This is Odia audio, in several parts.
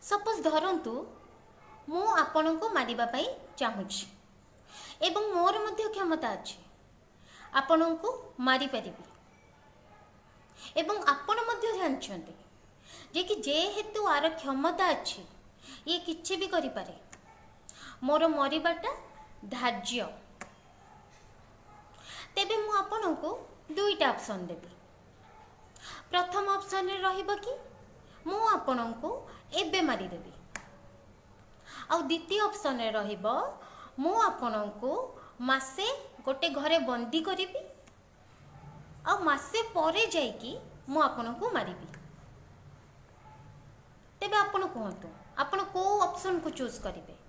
ସପୋଜ୍ ଧରନ୍ତୁ ମୁଁ ଆପଣଙ୍କୁ ମାରିବା ପାଇଁ ଚାହୁଁଛି ଏବଂ ମୋର ମଧ୍ୟ କ୍ଷମତା ଅଛି, ଆପଣଙ୍କୁ ମାରିପାରିବି ଏବଂ ଆପଣ ମଧ୍ୟ ଜାଣିଛନ୍ତି ଯେ କି ଯେହେତୁ ଆର କ୍ଷମତା ଅଛି, ଇଏ କିଛି ବି କରିପାରେ, ମୋର ମରିବାଟା ଧାର୍ଯ୍ୟ। ତେବେ ମୁଁ ଆପଣଙ୍କୁ ଦୁଇଟା ଅପସନ୍ ଦେବି। ପ୍ରଥମ ଅପସନ୍ରେ ରହିବ କି ମୁଁ ଆପଣଙ୍କୁ ଏବେ ମାରିଦେବି, ଆଉ ଦ୍ୱିତୀୟ ଅପସନ୍ରେ ରହିବ ମୁଁ ଆପଣଙ୍କୁ ମାସେ ଗୋଟେ ଘରେ ବନ୍ଦୀ କରିବି ଆଉ ମାସେ ପରେ ଯାଇକି ମୁଁ ଆପଣଙ୍କୁ ମାରିବି। ତେବେ ଆପଣ କୁହନ୍ତୁ, ଆପଣ କେଉଁ ଅପସନ୍କୁ ଚୁଜ୍ କରିବେ?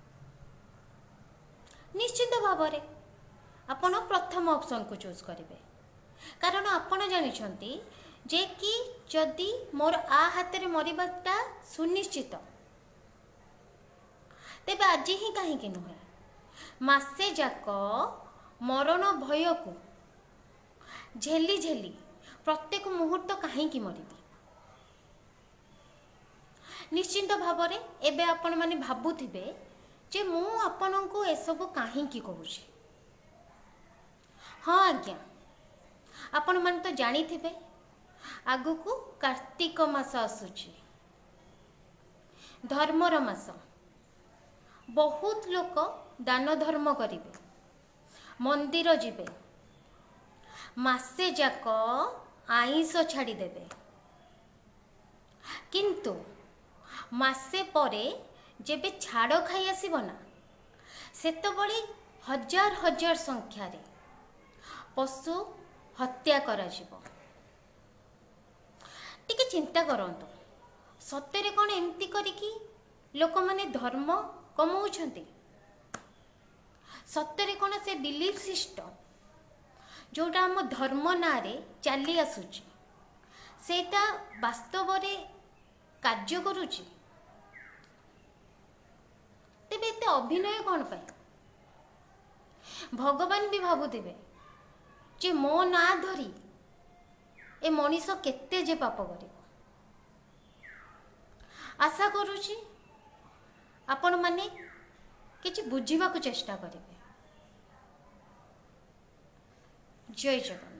ନିଶ୍ଚିତ ଭାବରେ ଆପଣ ପ୍ରଥମ ଅପସନ୍କୁ ଚୁଜ୍ କରିବେ, କାରଣ ଆପଣ ଜାଣିଛନ୍ତି ଯେ କି ଯଦି ମୋର ଆ ହାତରେ ମରିବାଟା ସୁନିଶ୍ଚିତ, ତେବେ ଆଜି ହିଁ କାହିଁକି ନୁହେଁ, ମାସେ ଯାକ ମରଣ ଭୟକୁ ଝେଲି ଝେଲି ପ୍ରତ୍ୟେକ ମୁହୂର୍ତ୍ତ କାହିଁକି ମରିବି? ନିଶ୍ଚିନ୍ତ ଭାବରେ ଏବେ ଆପଣମାନେ ଭାବୁଥିବେ ଯେ ମୁଁ ଆପଣଙ୍କୁ ଏସବୁ କାହିଁକି କହୁଛି। ହଁ ଆଜ୍ଞା, ଆପଣମାନେ ତ ଜାଣିଥିବେ ଆଗକୁ କାର୍ତ୍ତିକ ମାସ ଆସୁଛି, ଧର୍ମର ମାସ। ବହୁତ ଲୋକ ଦାନ ଧର୍ମ କରିବେ, ମନ୍ଦିର ଯିବେ, ମାସେ ଯାକ ଆଇଁଷ ଛାଡ଼ିଦେବେ, କିନ୍ତୁ ମାସେ ପରେ ଯେବେ ଛାଡ଼ ଖାଇ ଆସିବ ନା, ସେତେବେଳେ ହଜାର ହଜାର ସଂଖ୍ୟାରେ ପଶୁ ହତ୍ୟା କରାଯିବ। ଟିକେ ଚିନ୍ତା କରନ୍ତୁ, ସତରେ କ'ଣ ଏମିତି କରିକି ଲୋକମାନେ ଧର୍ମ କମାଉଛନ୍ତି? ସତରେ କ'ଣ ସେ ବିଲିଫ୍ ସିଷ୍ଟମ୍ ଯେଉଁଟା ଆମ ଧର୍ମ ନାଁରେ ଚାଲି ଆସୁଛି, ସେଇଟା ବାସ୍ତବରେ କାର୍ଯ୍ୟ କରୁଛି? ତେବେ ଏତେ ଅଭିନୟ କ'ଣ ପାଇଁ? ଭଗବାନ ବି ଭାବୁଥିବେ ଯେ ମୋ ନାଁ ଧରି ଏ ମଣିଷ କେତେ ଯେ ପାପ କରିବ। ଆଶା କରୁଛି ଆପଣମାନେ କିଛି ବୁଝିବାକୁ ଚେଷ୍ଟା କରିବେ। ଜୟ ଜଗନ୍ନାଥ।